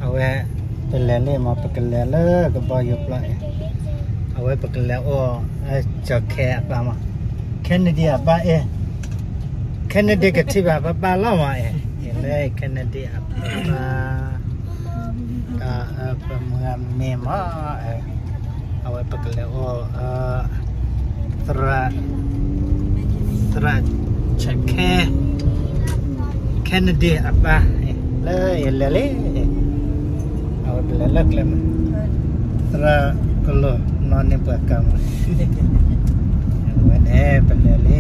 အဝဲ ပလဲၤလံမး ပကလဲၤလၢကဘီယူၤပျီအံၤ, အဝဲပကလဲၤအိၣ် ကၠီၤခဲအပၢ်မး, Kennedy အပၢ်အံၤ, Kennedy ကထံၣ်ဘၣ်ပၢ်ပၢ်လီၤမးအံၤ, လၢ Kennedy အပၢ် ဒီးပမုၢ်အမ့ၢ်မး, အဝဲပကလဲၤအိၣ် သရၣ် သရၣ် Kennedy အပၢ် လၢယလဲၤလံ, အဝဲပလဲၤလၢကျဲမး, သရၣ်ကလိၤနီၢ်န့ၢ်ပှၤကၤမး, အဝဲန့ၣ်ပလဲၤလံ,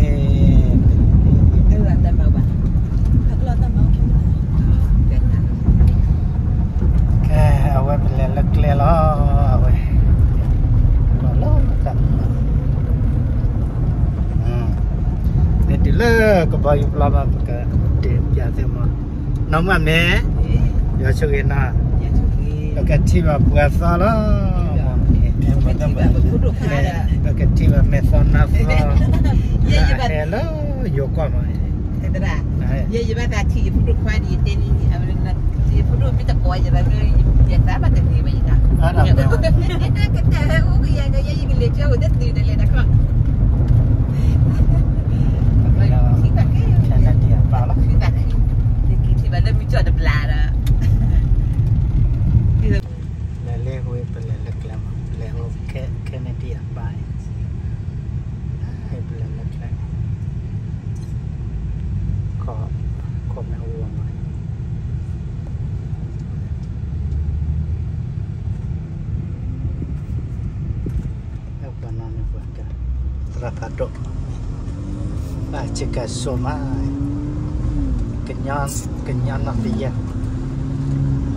ကဲ အဝဲပလဲၤလၢကျဲလီၤ, အဝဲ မ့ၢ်တုၤလၢကဘီယူၤပျီမး ပကဒုးပျးသ့မး, နီၢ်မုၢ်အမ့ၢ်, ယွၤဆိၣ်ဂ့ၤနီၤ, ပကထံၣ်ဘၣ်ပှၤသီလီၤ, ပကထံၣ်ဘၣ်မဲာ်သီနါသီ, ဟဲလၢယိၤကီၢ်မး, ယဲယဘၣ်သးထံၣ်ယဖိဒိၣ်ခွါန့ၣ် ယတဲန့ၣ် ယဖိဒိၣ်မ့ၢ်တကိးယလၢ ယသးဘၣ်တန့ၢ်ဘၣ်ယတၢ်, ကတၢၢ်ဟဲအိၣ်ကယၤကယဲယကလဲၤကၠီဝဲတတုၤတလဲၤတခီ, ထံၣ်ဘၣ်လၢမုၢ်ကၠီၣ်တဘျးဒီး လဲၤလၢဝဲပလဲၤလၢကျဲမး ပလဲၤအိၣ် Kennedy အပၢ်, ပလဲၤလၢကျဲ, ခိၣ်မဲအိၣ်မး, သရၣ်ဖးဒိၣ်, ဘၣ်ဆ့ကၤစိမး, ကညီနီၢ်တယၢ်,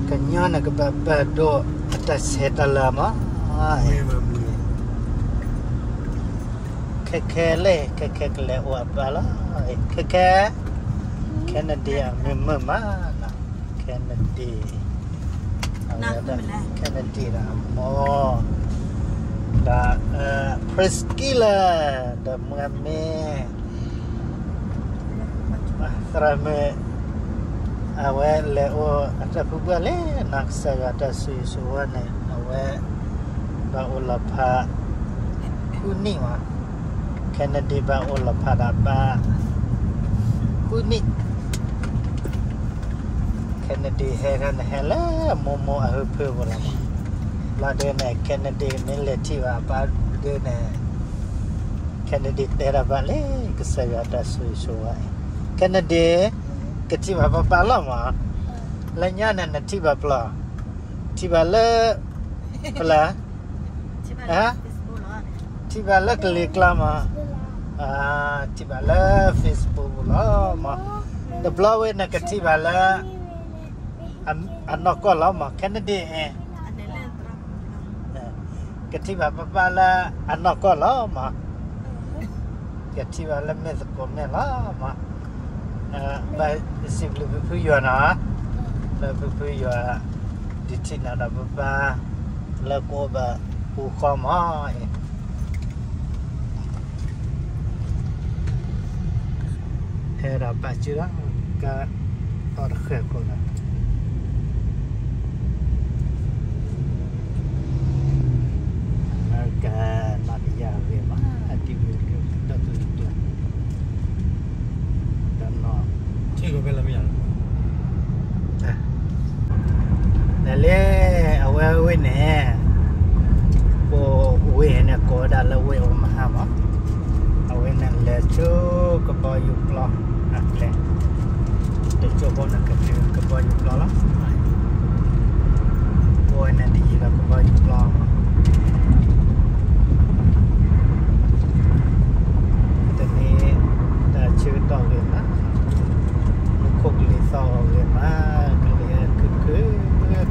ကညီန့ၣ်ကဘၣ်ပာ်ဒိၣ်အတၢ်ဆဲးတၢ်လၤမး, ခဲခဲလဲၣ် ခဲခဲကလဲၤအိၣ်အပၢ်လီၤ, ခဲခဲ, Kennedy အမုၢ်မုၢ်မး, Kennedy, Kennedy ဒီးအမိၢ်, ဒီး Priscilla ဒီးမုၢ်အမ့ၢ် သရၣ်မုၣ်, အဝဲလဲၤအိၣ်အတၢ်ဖုပှၢ်လၢနီၢ်ကစၢ်ယွၤတၢ်ဆိၣ်ဂ့ၤဆိၣ်ဝါန့ၣ် အဝဲ ဘၣ်အိၣ်လီၤဖး ဃုနံၣ်မး, Kennedy ဘၣ်အိၣ်လီၤဖးဒီးပၢ် ဃုနံၣ်, Kennedy ဟဲခါန့ၣ် ဟဲလၢမိၢ်မိၢ်အဟၢဖၢပူၤလီၤမး, ဘျီဒုန့ၣ် Kennedy မ့ၢ်လဲၤထံၣ်ဘၣ်အပၢ်ဒုန့ၣ် Kennedy တဲတၢ်ဘၣ်လၢကစၢ်ယွၤတၢ်ဆိၣ်ဂ့ၤဆိၣ်ဝါအံၤ, Kennedy ကထံၣ်ဘၣ်ပၢ်ပၢ်လီၤမး, လၢညါန့ၣ် နထံၣ်ဘၣ်ပျီ, ထံၣ်ဘၣ်လၢ ပျီ, ထံၣ်ဘၣ်လၢကလံၤကျါမး, ထံၣ်ဘၣ်လၢ Facebook ပူၤလီၤမး, တဘျီဝဲန့ၣ်ကထံၣ်ဘၣ်လၢ အနီၢ်ကီၢ်လီၤမး, Kennedy အံၤ ကထံၣ်ဘၣ်ပၢ်ပၢ်လၢအနီၢ်ကီၢ်လီၤမး, ကထံၣ်ဘၣ်လၢမ့ၢ်သကိးမဲာ်လီၤမး, ဘၣ်စံးဘျုးဖုဖုယွၤနီၤ, လၢဖုဖုယွၤ ဒုးထံၣ်နၤဒီးပၢ်ပၢ် လၢကအိၣ်ဘၣ်ပူၤဃီမးအံၤ ဟဲဒီးပာ်စုဒီး ကတီၢ်တဃဲၢ်ခိၣ်ဒီး အမဲရကၤနီၢ်တယၢ်ဂ့ၤမး အတံၤဝံၤလၢတၢ်သူၣ်ကျၢၢ် ဒီးနီၢ် နလဲၤ အဝဲဝ့ၢ်န့ၣ် ပဝ့ၢ်န့ၣ် ကိးဝဲဒၣ်လၢဝ့ၢ်အူမဟါမး, အဝဲန့ၣ်လဲၤဆူကဘီယူၤပျီအကျဲ, တကၠိဖိန့ၣ်ကတုၤကဘီယူၤပျီလီၤ, ပဝဲန့ၣ်တယံာ်ဒီးကဘီယူၤပျီမး တမ့ၢ်တၢ်ဆၢကတီၢ်ဂ့ၤမး, မူခိၣ်ကလံၤသီၣ်ဂ့ၤမး, ကလံၤခုၣ်ခုၣ်,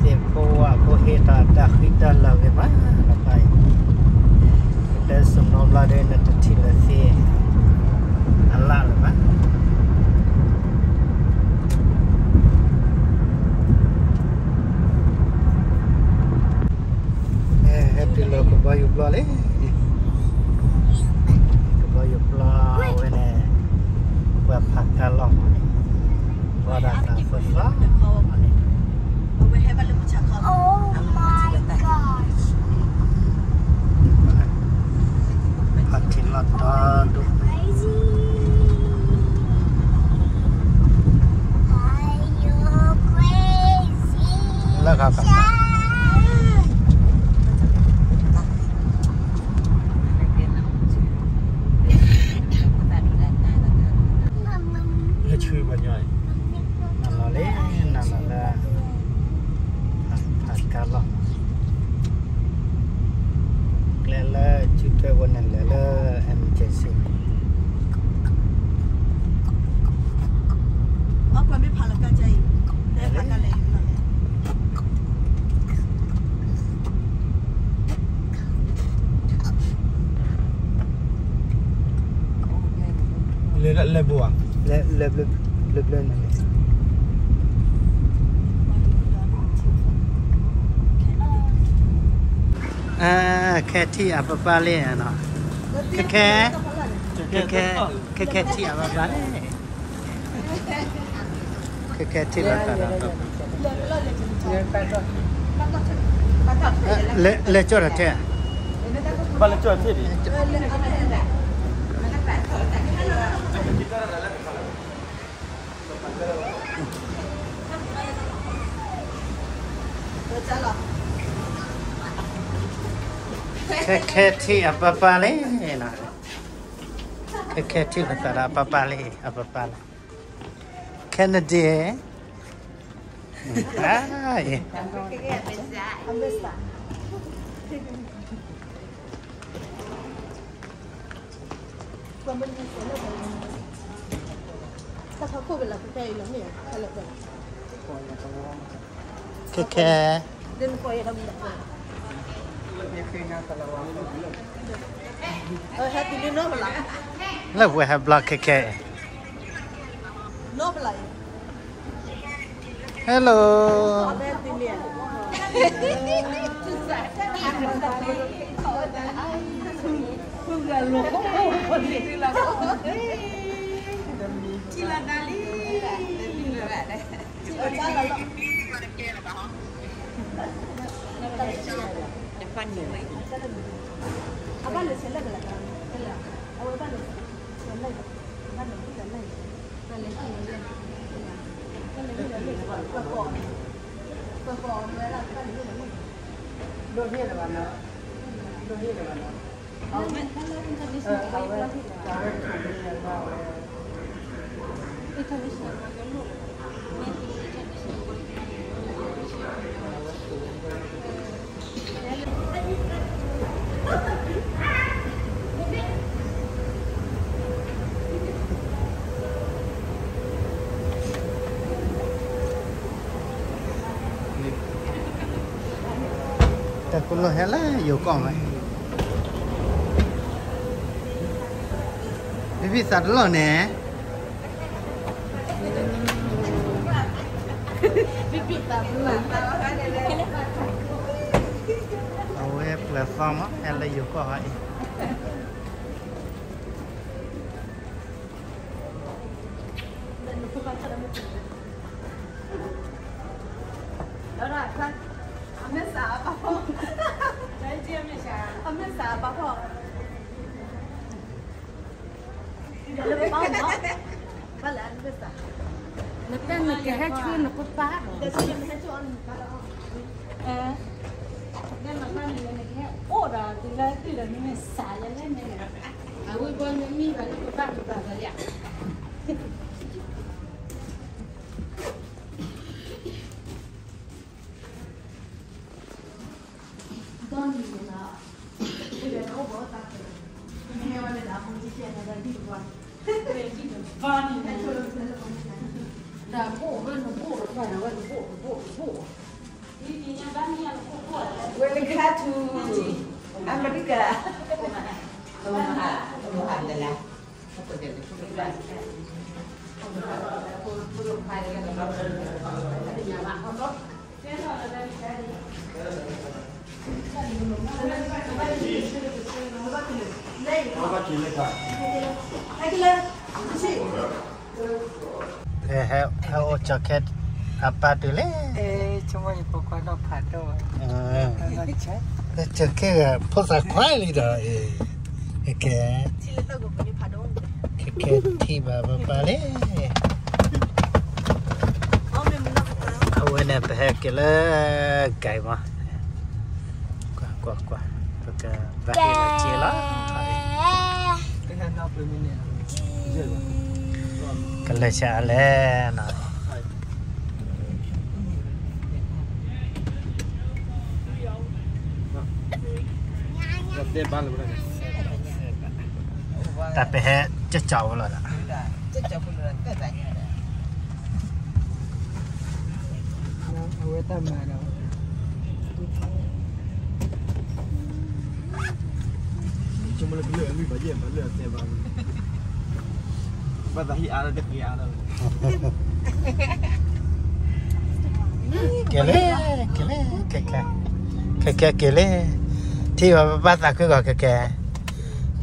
သ့ၣ်ဖိဝၣ်ဖိဟ့ၣ်ထီၣ်တၢ်ဃံတၢ်လၤဂ့ၤမး, နပၢ်အံၤ, ပတဲစနိဘျီဒီး နတထံၣ်လၢသ့ၣ်အလၣ်လၢၤဘၣ်. Oh my gosh. Parking lot ဒီဒူၣ် Are you crazy? လၢခါခါ လၢဆူပှၤညီ နလီၤလံ နလီၤလၢ ဖးကါလီၢ် ကျဲလၢဆူထွဲဝဲန့ၣ်လဲၤလၢ emergency အီၣ်ကွၢ်မ့ၢ်ဖးလီၤကါကအံၤ လဲၤဖးကါလဲၤ လဲၤဘိဧါ လဲၤဘျၢဘျၢန့ၣ် ခဲထံၣ်အပၢ်ပၢ်လံနီၤ ခဲ ခဲ ခဲ ခဲထံၣ်အပၢ်ပၢ်လံ ခဲခဲထံၣ်လီၤသးဒီး လဲၤကၠီၣ်တၢ်ထဲ ဘၣ်လဲၤကၠီၣ်တၢ်ထဲဒံး ခဲခဲထံၣ်အပၢ်ပၢ်လံနီၤ ခဲခဲထံၣ်လီၤသးဒီးအပၢ်ပၢ်လံ အပၢ်ပၢ်လံ Kennedy အ ခဲခဲ လၢပှဲၤဟဲဘျီခဲခဲ Hello တၢ်ကူၣ်လီၢ်ဟဲလၢယိၤကီၢ်ဝဲ ဖံဖံသးတလီၢ်န့ၣ် အဝဲပှဲၤသီမး ဟဲလၢယိၤကီၢ်ဟီအံၤ နတဲနကဟဲဆူနကပၢ် အဝဲဘီမ့မ့ၢ်ဘၣ်လၢကဘၣ်ကဘၣ်လၢ Welcome to America. Omaha, Omaha, Indiana. အပၢ်တုၤလဲၣ်, ဆိကမိၣ်ယဖိခွါဒီးဖးဒိၣ်, လၢစၢၤခဲဂၤ ဖိသၣ်ခွါလံဒီး, ကဲ, ကဲထံၣ်ဘၣ်ပၢ်ပၢ်လံ, အဝဲန့ၣ်ပဟဲက့ၤလၢ ကဲမး, ကွၢ်ကွၢ်ကွၢ်, ပကဘၣ်ဟ့ၣ်လီၤစ့လီၤ, ကလဲၤဆါလဲၣ်နီၤ. တၢ်ပဟဲကၠီကၠီဖိလီၤဒီး, အဝဲတၢ်မၤဒီး ဘၣ်သးဟံၣ်အါလၢတက့ၢ်အါလၢ, ကဲလဲၣ်, ကဲလဲၣ်, ခဲခဲ, ခဲခဲက့ၤလဲၣ်, ထံၣ်ဘၣ်ပၢ်ပၢ်သးခုကီးခဲခဲ,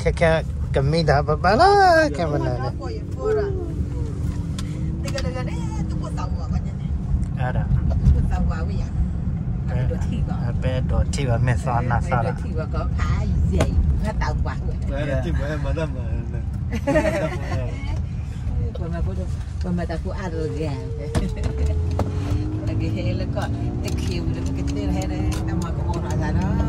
ခဲခဲ, ကမံဒီးပၢ်ပၢ်လီၤ, ခဲမနုၤန့ၣ်, ပအဲၣ်ဒိးထံၣ်ဘၣ်မဲာ်သီနါသီလီၤ, ပမၤတၢ်ဖိအါတဂၤ, ပကဟဲလၢကီၢ်တခ့ဝံၤဒီး ပကတဲဟဲဒီး တၢ်မၤကအိးထီၣ်အသးဒီး ဖးဒ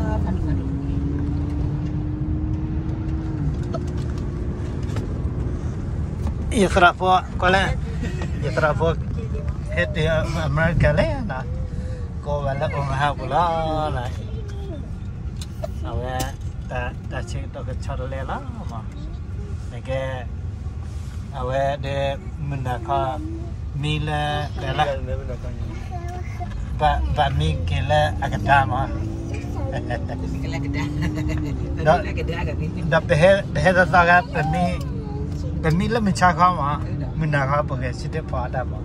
ိၣ်ဖးဒိၣ်, ယသရၣ်ဖိ, ကွၢ်လဲၣ်, ယသရၣ်ဖိ, ဟဲတုၤအမဲရကၤလဲၣ်နီၤ, ကိးဝဲလၢ Omaha ပူၤလီၤ. အဝဲ တၢ်ဆၢကတီၢ်ကဆီတလဲလီၤမး, နကဲ, အဝဲဒီး မုၢ်နၤခီ မံလၢ ဘၣ်မံက့ၤလၢအကဒါမး, ဒီး ဒီးပဟဲသီသီခါ ပမံလၢမုၢ်ဆါခီမး, မုၢ်နၤခီပဂဲၤဆၢထၢၣ်ဖီအတၢ်မး,